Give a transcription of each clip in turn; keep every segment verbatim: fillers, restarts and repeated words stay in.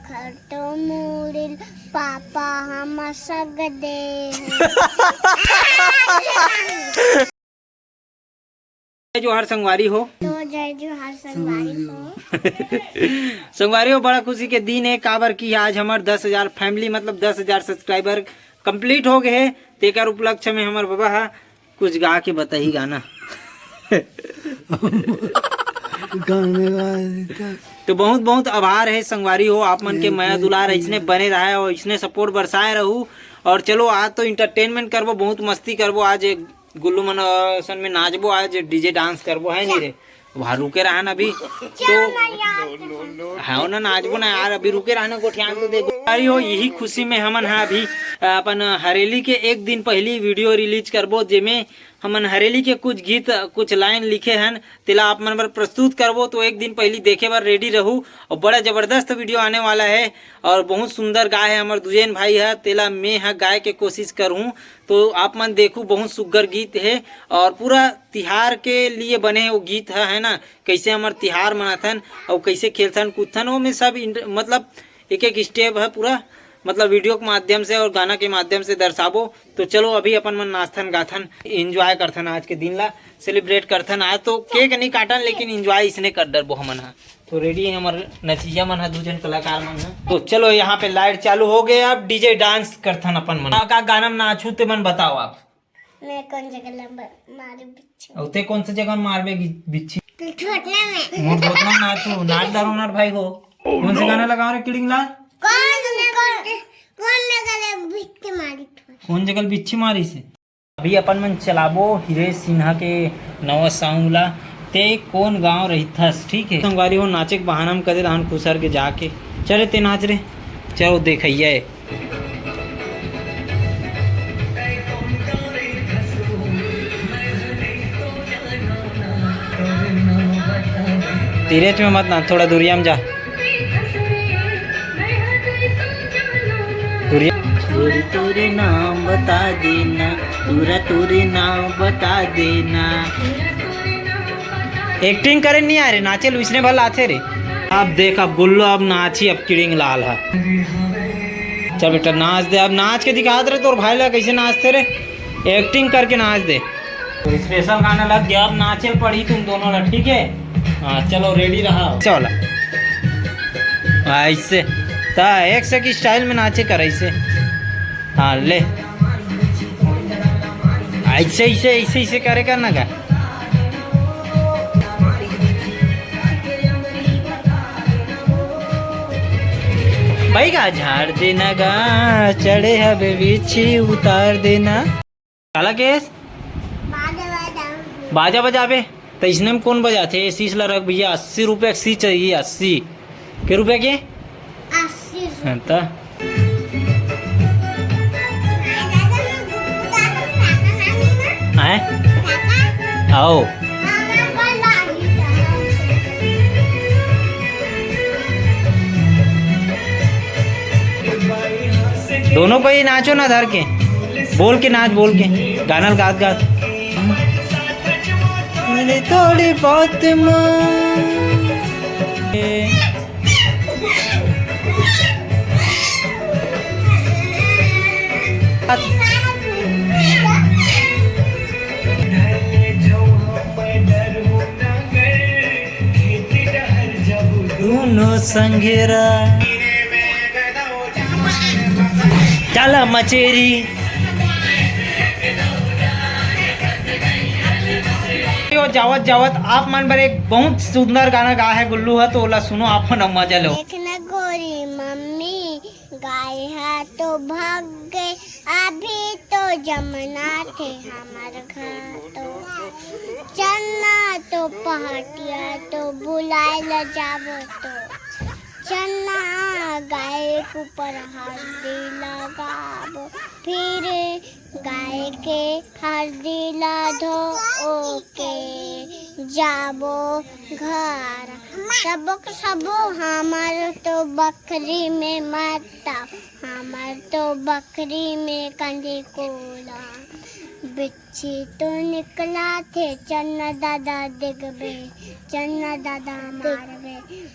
खर तो मुड़िल पापा हम सग दे। जय जोहार संगवारी हो। तो जय जोहार संगवारी हो। संगवारी हो, बड़ा खुशी के दिन है, काबर कि आज हमर दस हजार फैमिली, मतलब दस हजार सब्सक्राइबर कंप्लीट हो गए है। तेकर उपलक्ष्य में हमर बाबा हा कुछ गा के बताही गाना। गाने गा देता। तो बहुत बहुत आभार है संगवारी हो, आप मन के मया दुलार ऐसने बने रहे और ऐसने सपोर्ट बरसाए रहू। और चलो, आज तो एंटरटेनमेंट करबो, बहुत मस्ती करबो। आज गुल्लू मन असन में नाचबो, आज डीजे डांस करबो, है नहीं रे? वहाँ रुके रहा ना अभी। तो हाँ ना, नाचबो ना यार, अभी रुके रहा ना, गोठियान तो देखो। अरे हो, यही खुशी में हमन हा अभी अपन हरेली के एक दिन पहली वीडियो रिलीज करबो, जेमे हमन हरेली के कुछ गीत, कुछ लाइन लिखे हन, तेला आप मन बर प्रस्तुत करबो। तो एक दिन पहली देखे बर रेडी रहू, और बड़ा जबरदस्त वीडियो आने वाला है। और बहुत सुंदर गाय है हमर दुजेन भाई है, तेला मैं ह गाय के कोशिश करूँ। तो आप मन देखू, बहुत सुग्घर गीत है और पूरा तिहार के लिए बने वो गीत है, है ना? कैसे हमर तिहार मनाथन और कैसे खेलथन कूदथन, वो में सब इंड-, मतलब एक एक स्टेप है पूरा, मतलब वीडियो के माध्यम से और गाना के माध्यम से दर्शाबो। तो चलो, अभी अपन मन नाचथन गाथन, एंजॉय करथन, आज के दिन ला सेलिब्रेट करथन। आज तो केक नहीं काटन, लेकिन एंजॉय इसने कर डरबो हमन हा। तो रेडी है हमर नचिया मन हा, दू जन कलाकार मन हा। तो चलो, यहाँ पे लाइट चालू हो गए, अब डीजे डांस करथन अपन मन। का, का गाना में नाचू ते मन बताओ आप। मैं कौन जगह लंबर मारू बिच्छू? और ते कौन सा जगह मारबे गि-, बिच्छी? तो छोटना में। मोर छोटना में नाचू, नाच डारो ना भाई हो। कौन सा गाना लगाओ रे किड़िंग लाल? कौन, कौन, कौन जगह ले बिच्छी मारी तू? कौन जगह बिच्छी मारी से? अभी अपन मन चलाबो हिरेश सिन्हा के नवा सॉन्ग ला, ते कोन गांव रहिथस, ठीक है। संगवारी हो, नाचे के बहाना में कदे रहन खुसर के जाके, चले ते नाच रे, चलो देखइया है। तीरेच में मत ना, थोड़ा दूरिया में जा। पूरा तोरे नाम बता देना, पूरा तोरे नाम बता देना। एक्टिंग करे नहीं आ रे, नाचे ल उसने भला आथे रे। अब देख, अब गुल्लो अब नाची, अब किड़िंग लाल है। चल बेटा नाच दे, अब नाच के दिखा दे रे तोर भाई ला कैसे नाचते रे, एक्टिंग करके नाच दे। तो स्पेशल गाना लग गया, अब नाचे पड़ी तुम दोनों ला, ठीक है? हाँ चलो रेडी रहा, चलो। हाँ, ऐसे ता एक से की स्टाइल में नाचे कर ऐसे। हाँ ले, ऐसे ऐसे ऐसे ऐसे करे करना का। भाई का झाड़ देना गा, चढ़े हवे बिच्छी उतार देना। काला केस? बाजा बजाबे। त इसने में कौन बजाथे? ए शीश ला रख भैया, अस्सी रुपया के शीश चाहिए, अस्सी। के रुपया के? अस्सी। हाँ, त? आए? आओ। दोनों को ही नाचो ना धर के, बोल के नाच, बोल के गाना गात गात। अरे थोड़ी बहुत माँ। दोनों संघेरा। चला मचेरी। यो जावत जावत आप मन बर एक बहुत सुंदर गाना गा है गुल्लू है, तो ओला सुनो आप मन, मजा लो। देखना गोरी मम्मी, गाय हा तो भाग गए, अभी तो जमना थे हमर घर तो। चलना तो पहाटिया तो बुलाए ल जाबो तो। चलना गाय के ऊपर हल्दी लगाबो, फिर गाय के हल्दी ला धो के जाबो घर। सबो के सबो हमर तो बकरी में मत आओ, हमर तो बकरी में कंदी कोला। बिच्छी तो निकला थे, चन्ना दादा देखबे, चन्ना दादा मारबे,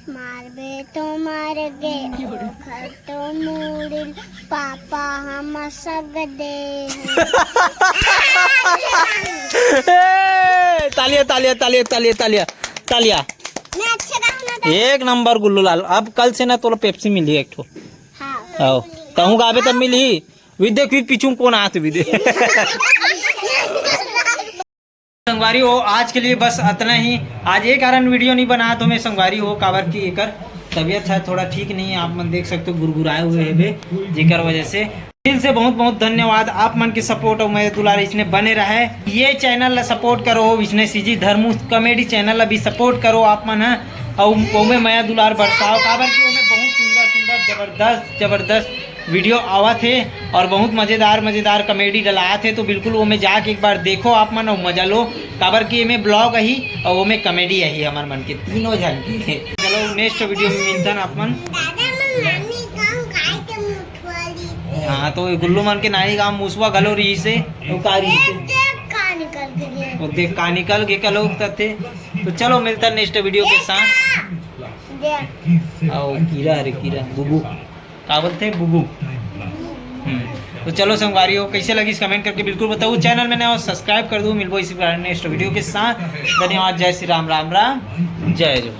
मारबे तो मार गे, ओखर तो मूड़ी ल पापा हम सग दे। ए, तालिया, तालिया, तालिया, तालिया, तालिया, तालिया। मैं अच्छे गाऊँ ना तो? एक नंबर गुल्लू लाल। अब कल से ना तोला पेप्सी मिली एक ठो। हाँ। आओ, तहूँ गाबे तब मिली। वी देख, वी पीछू कोन आत, वी देख। संगवारी हो, आज के लिए बस अतना ही। आज ये कारण वीडियो नहीं बना तो मैं, संगवारी हो, काबर की एकर तबीयत है थोड़ा ठीक नहीं है, आप मन देख सकते हो गुरगुराए हुए है बे, जेकर वजह से। दिल से बहुत बहुत धन्यवाद आप मन के सपोर्ट और मया दुलार इसने बने रहे। ये चैनल ला सपोर्ट करो, इसने सीजी धर्मू कॉमेडी चैनल ला भी सपोर्ट करो आप मन ह, और ओमे मया दुलार बरसाओ, काबर कि ओमे बहुत सुंदर सुंदर जबरदस्त जबरदस्त वीडियो आवत हे और बहुत मजेदार मजेदार कॉमेडी डलात हे, तो बिल्कुल ओमे जाके एक बार देखो आप मन और मजा लो, काबर कि एमे ब्लॉग अही और ओमे कॉमेडी अही हमर मन के तीनों झन के। चलो नेक्स्ट वीडियो में मिलतन आप मन। दादा, मैं नानी गाँव गाय के मुठवाली। हाँ, तो गुल्लू मन के नानी गाँव मुसवा घलो रही से, वो का रही से? देख का निकल के गया। वो देख का निकल के कलो तथे। तो चलो मिलता नेक्स्ट वीडियो के साथ। देख। आओ कीरा, अरे कीरा, बुबू, का बोलते हैं बुबू। हम्म। तो चलो संगवारी हो, कैसे लगी कमेंट करके बिल्कुल बताओ। चैनल में नया हो सब्सक्राइब कर दो। मिलबो इसी प्रकार नेक्स्ट वीडियो के साथ। धन्यवाद। जय श्री राम, राम राम, जय जो।